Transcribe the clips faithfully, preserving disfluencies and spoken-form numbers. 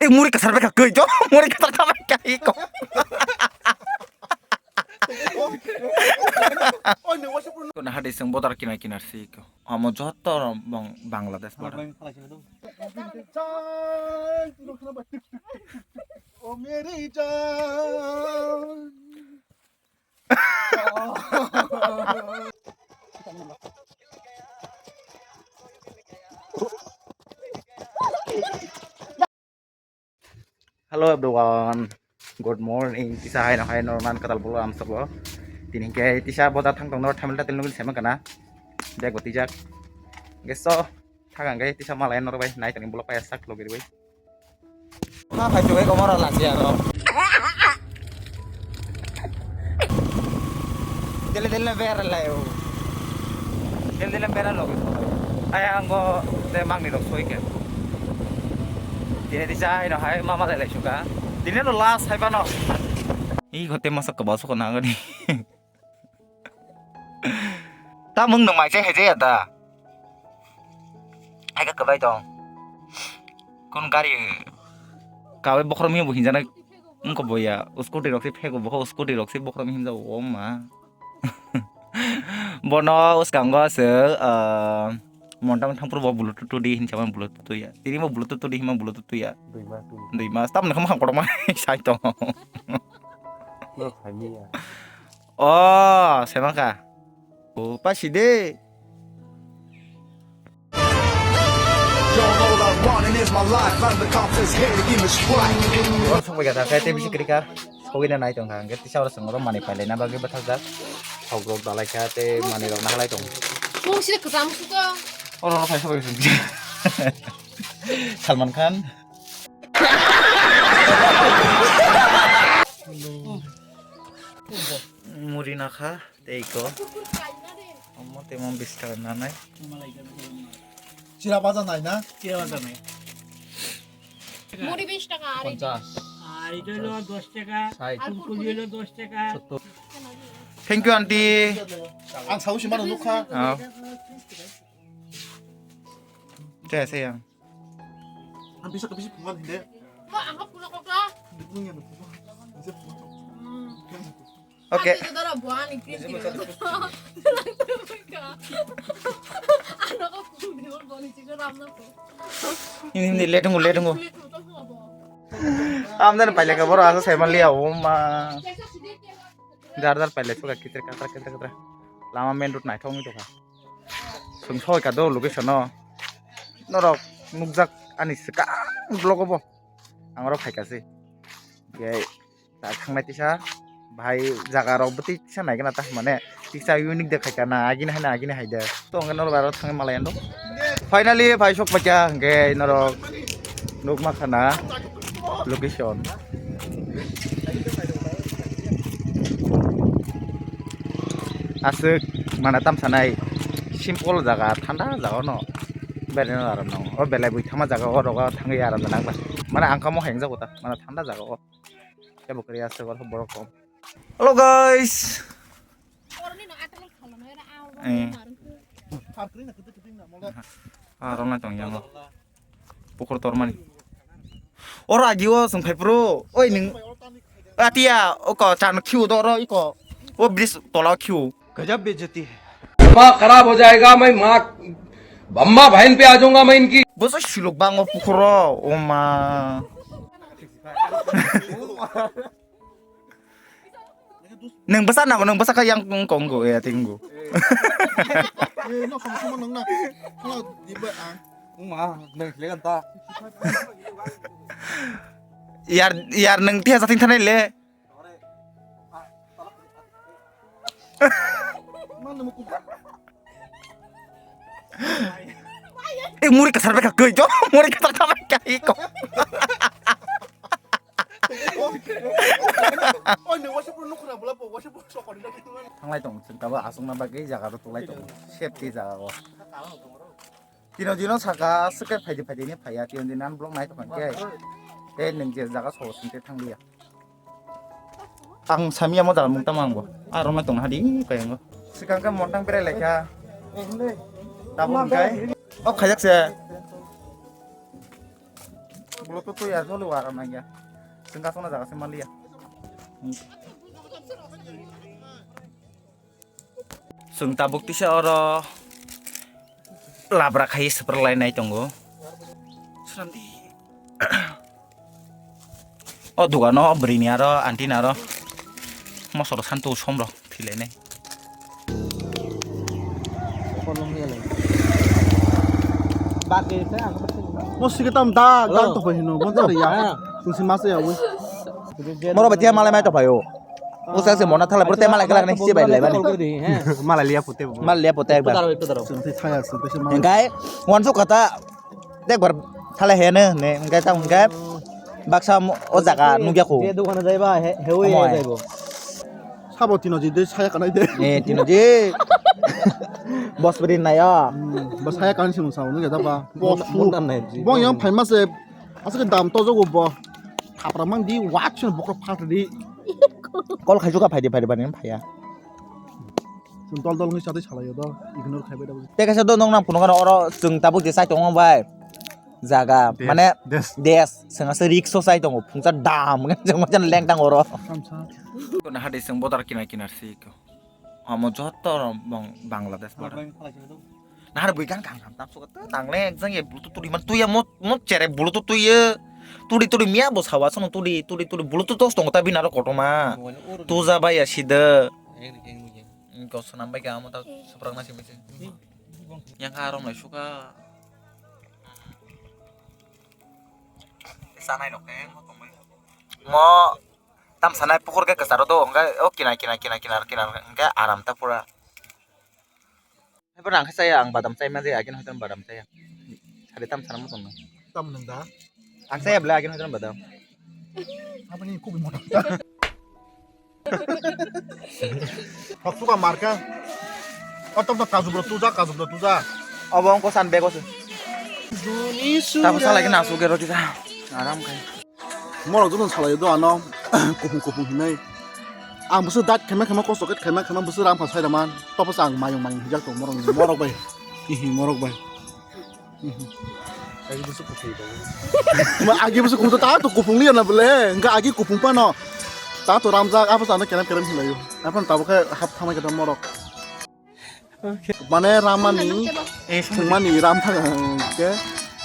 Muri kasar bai kha koi jo, muri kasar kha bai kha iko. Kono hadi seng bodar kinar kinar si iko. Amo joto bang-, Bangladesh border. O meri jaan. Hello everyone, good morning. Tisa hai no hai no nan katal bolo am sabo. Tini ke tisa boda thang tong no thamil tatil nugin sema kana. Bag boti jak. Geso thang ang ke tisa malai no bai nai tani bolo paya sak logi bai. Ma phai chubai komor lasi aro. Dele dele bera layo. Dele dele bera logi. Ay anggo de mangni rok soi ke. Tini tisa hai no hai mama lai lai suka. Tini no last hai bano. I gote masa kebal suka nangani. Ta mung nung mai chai hai jaya ta. Hai ka kwbai tong. Kun gari kabai bokhrom hibo hinjana wngkha boya. Scooty rok se phego bokho scooty rok se bokhrom hinjao o ma. Bono uskango se, ah, montam thangpro bo bluetooth tudi hinjama bluetooth tuya. Tini bo bluetooth tudi hima bluetooth tuya. Dui mas tu. Dui mas. Tamni khama kham kotorma sai tong. Bro, khaimiya. Oh, semaka. Oh, pasi de. Y'all know what I want and it's my life. I'm the confidence here to give me strike. Oro sokbai kha, khe tei bisi kwrwi kha. Sogwi na nai tong kha, hwnkhe tisa oro chwng oro manwi pailai na bagwi bwthakjak. Thok rok dalai kha tei manwi rok nahalai tong. Mung sini kwcham suka. Oro oro phai sogwi. Salman Khan. Muri nakha tei iko. Omo tei omo bish taka nanai. Chira baja nai na? Chira baja nai. Muri bish taka ari. Ponchas. Ari hilo dos taka. Sait. Kurkuri hilo dos taka. Sottor. Thank you, aunty. Ang sausi mano nukha. Oh. Tei se yang. Ang bisa kebisi pungan hindi. Wah, ang kapula kok lah. Hindi pungan. Bisa pungan. Hmm. Oke. Ate dara buani pin gitu. Ano ko pun di bol boli chigo ram na ko. Ini, ini, lihat dulu, lihat dulu. Amdan paile ka boro asa sai mali ya, oma. Dar dar paile suka kitre katra kitre katra. Lama main road naithok wngwi tongkha. Chwng soi ka do location no. Norok nukjak ani swkang vlog o bo. Ang oro phaikha se. Khe ta thangnai tisa bahai jaga rok bwtwi tisa naikhe na ta mane tisa unique de khaikha na agini hai na agini hai de. To hwnkhe norok aro thangwi malai ano. Finally phai sok paikha hwnkhe norok nukma khana location. Aswk mane tam sanai simple jaga, thanda jaga no. Bereno aram nang. O belai bui thama jaga o rogo thangwi aram nang ba. Mane ang kamo hayang jago ta. Mane thanda jaga o. Kebo kri aswk o borok kom. Hello guys. Eh. Ah, rona tong yango. Pukur tormani. Oro agi o song phai pro. Oi ning. Atia, oko chan khiu do ro iko. O bridge tola khiu. गजब बेइज्जती है। दिमाग खराब हो जाएगा, मैं माँ बम्मा बहन पे आ जाऊंगा मैं इनकी। Boso silok bango pukur o, o ma. Neng basa nago, neng basa ka yang kong kong go, ya ting go. Eh, no, sama-sama nang na. Kalau di ba ang. Uma, neng kelekan ta. Yar, yar neng tia sating tanai le. Eh, muri kasar bai ka koi jo, muri kasar ka bai ka iko. Thanglai tong, chwng tabo aswkna bagwi jaga rw twlai tong, safety jaga o. Tino dino saka aswk khe phaidi phaidi ni phaiya, tino dino ang vlog nai tongkha khe. Tei nwng je jaga sobo sing khe thangliya. Ang samiya mo jaga mung tamo ang bo. Aro ma tong hadi kaya ngo. Sikang khe montang berai laikha. Tamo hwnkhe. Off khaijak se. Bluetooth twi ya, solo wara nangya. Chwng kasokna jaga se maliya. Chwng tabuk tisa oro labra khai swprak lainai tongo. Srandi. O dogano bwrwini aro aunty ni aro mosoro santu som rok thwilainai. Mo sige tam da, da to hino, mo jari ya. Sungsi masa ya, wi. Moro batia malai mai to phayo. O sa se mona thala, pura te malai kelak nai, si bai lai bani. Malai liya pute. Malai liya pute ekbar. Sungsi thaya, sungsi malai. Engkai, wansu kata, te ekbar thala hene, ne, engkai ta, engkai. Baksa mo-, o jaga nugya ko. Te dukana jaiba, he, he, oi, jaibo. Sabo tino ji de saya kanai de. Eh, tino ji. Bos beri na ya. Hmm, bos saya kanai simo sabo nugya ta ba. Bos su. Bong yang phai ma se. Asuk dam to jogo bo. Khapra mang di wak sino bokro phat di. Kol khai juga phai di phai di bani phai ya. Chwng dol dol wngwi chatwi salaio do, ignore khaibai da. Tei kaisa do nong nang phunukgano oro chwng tabuk je chai tongo bai. Jaga, mane, des. Chwng asa rikso chai tongo, phungsa dam, chwng machan leng tang oro. Tamsa. Kono hade chwng bodar kinar kinar si ko. Amo joto oro bang-, Bangladesh border. Nahar bui gang gang tam suka tu nang le exam ye bluetooth turi man tu ya mo, mo chere bluetooth tu ye. Turi turi miya bo sawa sono turi turi turi bluetooth tos tongo ta binaro kotoma. Tuja bai ya sida. Engko swnam bai kha amo ta swprak na simi se. Yang kha arom lai suka. Sanai nok khe mo tongmai. Mo tam sanai pukur khe kwcharo do, hwnkhe o kinar kinar kinar kinar kinar hwnkhe aram ta pura. Haibo rang khe chaya ang badam chai mani, agin hoiton badam chaya. Sari tam sana mo tongno. Tam nang da? Ang chaya bwle agin hoiton badam. Aboni kubi mota. Hok suka marka. O tom to kaju bro tuja, kaju bro tuja. Obo ongko san bego se. Tapo salai khe nasu gero kisa. Aram khai. Morok joto salai do ano kupung kupung hinai. Ang busu dat khema khema kosto khe khema khema busu ram phasai raman. Topo sa ang mayung mayung hijak to morok morok bai. Hihi morok bai. Agi busu kupung bai. Ma agi busu kupung ta to kupung liya na bole. Engka agi kupung pa no. Ta to ramjak apo sa ano kerem kerem hilayo. Apan tabo khe hap thamai khe morok. Mane ramani, eh, thwngmani ram thang ke,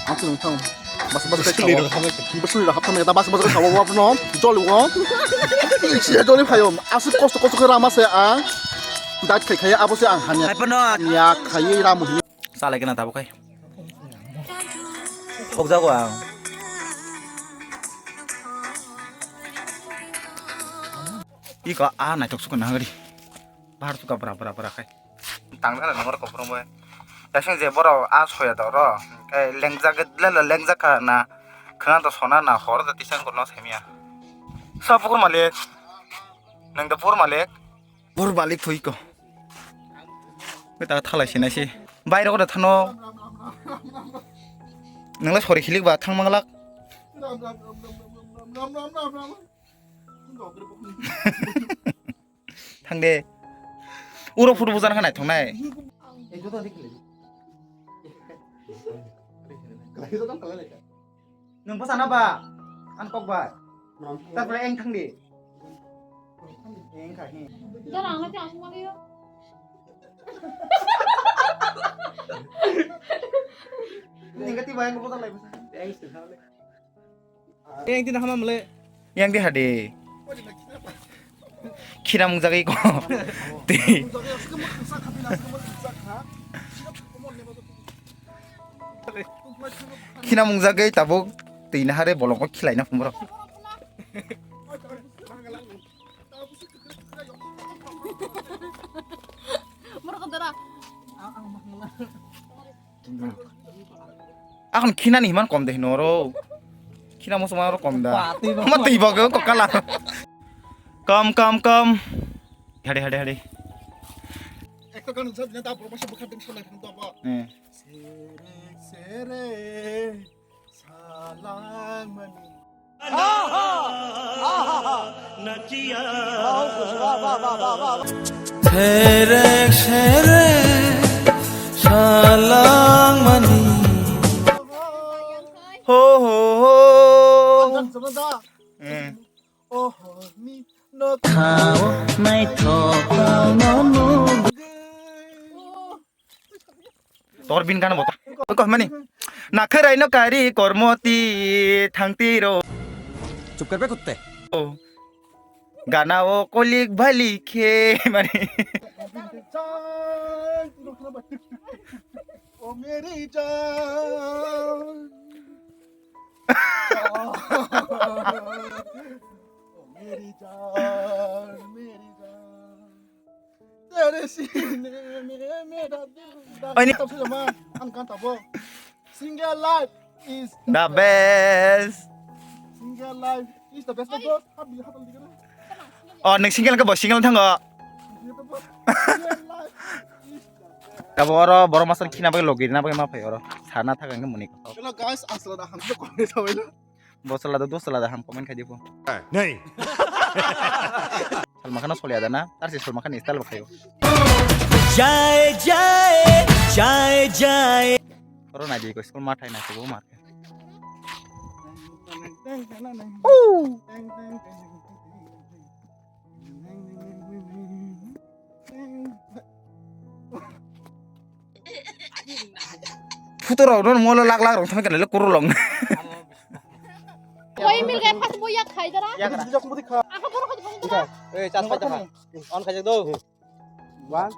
ang thwng thang. Bas bas ke suli rok hamai ke. Suli rok hapthang ta bas bas ke sabo wap no, jol wo. Sia joli phayo, asu kosto kosto ke rama se ang. Dat khai khai abo se ang hanya. Hai pano. Ya khai ram hini. Salai kena tabo khai. Thok jago ang. Iko a naitok sukun nangri. Bahar suka bra bra bra khai. Tang na nang rok bro mo. Tasing je boro a soya do ro. Kai lengjak le lengjak ka na. Khna to sona na hor da tisang ko no semia. Sa pukur malik. Nang da pur malik. Pur malik thui ko. Kita thalai sinai si. Bai rok da thano. Nang la sori khilik ba thang manglak. Thang de. Uro photo bujan kha naithok nai. Nwng bwsana ba? Ang kok bai. Tapore eng thang di. Eng kha hi. Dara ang lati asung mali yo. Ningka ti bai ang bwsa lai bwsa. Yang di hama male. Yang di hade. Khina mungjagwi ko. Di. Khina mungjagwi tabuk twi nahare bolongo khilaina phumro. Borok dara. Akon khinani himan kom de hino oro. Khina muchungma oro kom da. Pati no. Ma twi bo ko kala. Kom kom kom. Hade hade hade. Ekta gan sa dina ta borok masa bwkha ding sona thang to ba. Eh. Sere sere salang mani. Serek serek salangmani. Ho ho ho. Eh. Oh, ni no. Khao naithok no nugwi. Tor bin gana bota. Ko mani. Nakharai no kari kormoti thangti ro. Chup kar be kutte. Gana o kolik bhali khe mani. Oh, meri jaan. Oh, meri jaan, meri jaan. Tere sine me mera dil da. Ani. Tam saja man, ang kan tabo. Single life is the best. Single life is the best. Happy, happy. Oh, nang single ka bo single thango. Single life is the best. Kabo oro borok masal khina bai logi na bai ma phai oro. Sana thang ang muni. Hello guys, asla da hamsa kone tawela. Bosala da dosala da ham comment khai dibo. Nei. Salma Khan soliya da na, tar se Salma Khan style bakhayo. Jai jai jai jai. Oro na di ko school ma thai na ko mar. Photo rok no molo lak lak rok thangwi kanle kurulong. Koi mil gaya phat bo yak khai dara. Yak dara. Aha boro khai dara. Eh, chas pai ta. On khai do. One.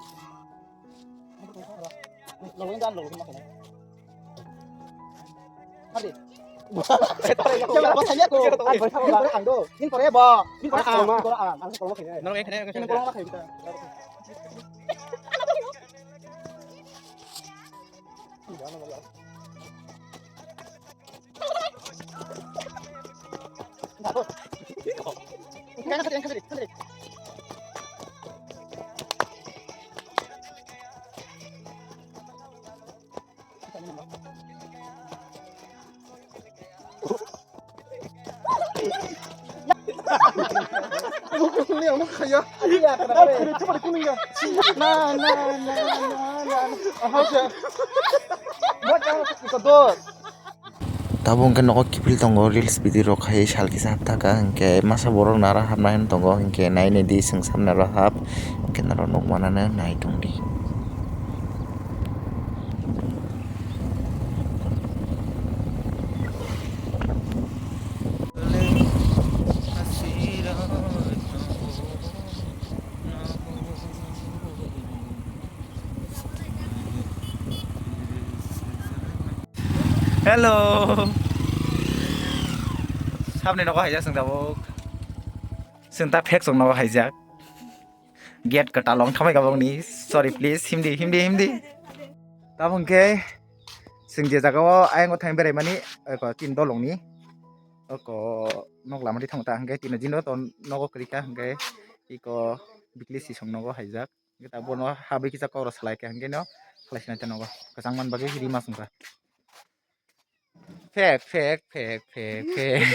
Tabuk hwnkhe nogo kiphil tongo, reels video rok khai sal kisa haptaka, hwnkhe masa borok naro hapnai tongo, hwnkhe nainai di chwng samna rok hap, hwnkhe norok nukmano nai tongdi. Hello. Sabni nogo haijak chwng tabuk. Chwng ta fake chwng nogo haijak. Gate kwtal long thamai kabangni. Sorry please. Himdi, himdi, himdi. Tabuk hwnkhe chwng je jagao ayang thang berai mani eko tin dolongni. Oko nok lama di thango ta hwnkhe tino jino to nogo kwrwi kha hwnkhe iko bikli sisong nogo haijak. Hwnkhe ta bono habwi kisa kok rok salai kha hwnkhe no khlai sinai ta nogo kwchang man bagwi rima songkha. Fake, fake, fake, fake, fake.